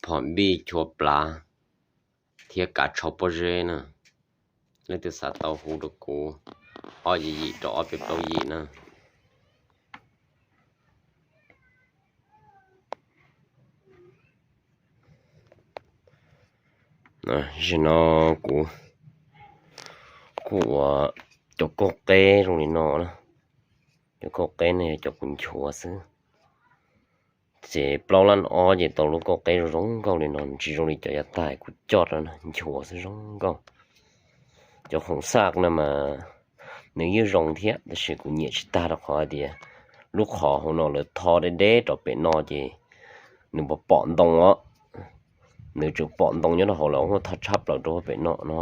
phom npij chua plav thiab kav tshau pob zeb na. Leej twg xav tau hu rau kuv, ob yim yim rau ob peb plaub yim na. Zaum no kuv kuj ua cov kauj qeb zoo li no na. Cov kauj qeb no yog cov kuv nchuav xwb. Ces plaub lab ob ces tau lub kauj qeb zoo zoo nkauj li no, tsis zoo li cov yav tag kuv coj rau na, nchuav xwb zoo nkauj. Cov khoom xaj no mas nws yeej zoo thiab tab sis kuv nyiam tsis tag rau qhov hais tias lub qhov hauv no lawv tho deb deb rau pem no ces nws pom pom ntoo os. Nws tseem pom ntoo nyob rau hauv lawv muab tho tshab plaws rau pem no no.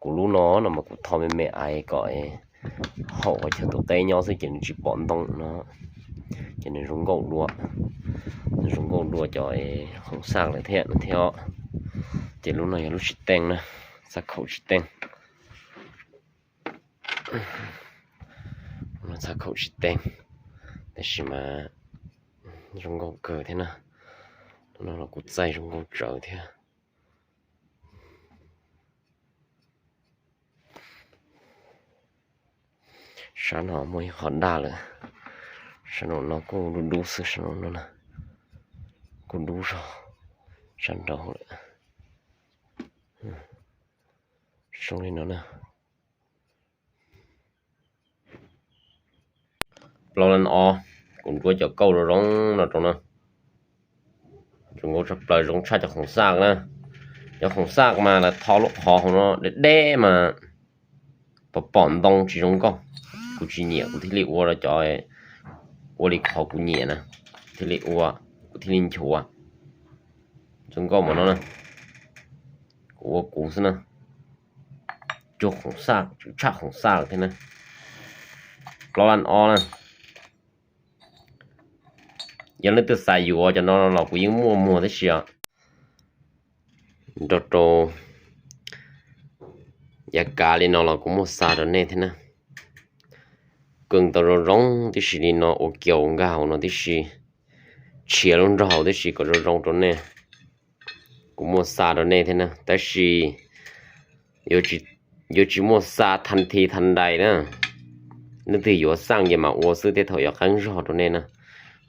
Kuv lub no no mas kuv tho me me ais kom haum qhov chaw tus qeb nyob xwb ces nws tsis pom ntoo no. Ces nws zoo nkauj dua, nws zoo nkauj dua cov khoom xaj lawm thiab no thiab. Ces lub no yog lub tsis teej na, xaj khaum tsis teej. Xaj khaum tsis teej, tab sis mas zoo nkauj kawg thiab na. No los kuv txaij zoo nkauj tsawv thiab. Sab no muaj ib qho daj lawm, sab no no kuj dub dub xwb, sab no no kuj dub zog sab nraud lawm. Zoo li no na. Plaub lab ob, kuv nchuav cov kauj zoo zoo no rau na. Zoo nkauj tshaj plaws, zoo tshaj cov khoom xaj na. Cov khoom xaj mas lawv tho lub qhov hauv no deb deb mas pom pom ntoo tsis zoo nkauj. Kuv tsis nyiam kuv thiaj li ua rau cov ua li qhov kuv nyiam na, thiaj li ua, kuv thiaj li nchuav. Zoo nkauj mas no na, kuv ua kuv xwb na. Cuag khoom xaj, tshaj khoom xaj thiab na. Plaub lab ob na. Yog leej twg xav yuav cov no los kuv yeej muaj muag tib si os. Nrog rau yav kav li no los kuv muaj xa rau nej thiab na. Kawg tau zoo zoo tib si li no, ua kiaus nkag hauv no tib si, tshiav lub nraug hauv tib si kom zoo zoo rau nej. Kuv muaj xa rau nej thiab na, tab sis yuav tsis muaj xa thas thi thas dais na. Leej twg yuav xaj ces mam ua xwb, tej thaum yuav qeeb zog rau nej na.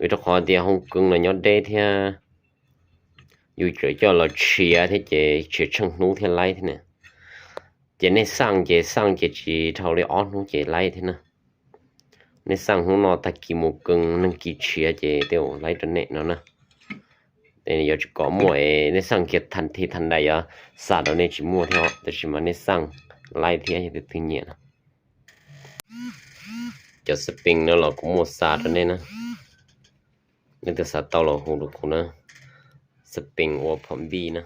Vim rau qhov tias hoo kawg no nyob deb thiab, yus tseem coj los tshiav thiab ces tshiav tsheej hnub thiaj laib thiab na. Ces nej xaj ces xaj ces tsis dhau li ob hnub ces laib thiab na. Nej xaj hnub no tag kis mus kawg neeg kis tshiav ces tej zaum laib rau nej no na. Yuav tsis kom muaj es nej xaj kiag thas thi thas dais yuav xa rau nej tsis muaj thiab, tab sis mas nej xaj laib thiab yog tus twg nyiam na. Cov xab pees no los kuv muaj xa rau nej na. Leej twg xav tau los hu rau kuv na. Xab pees ua phom npij na.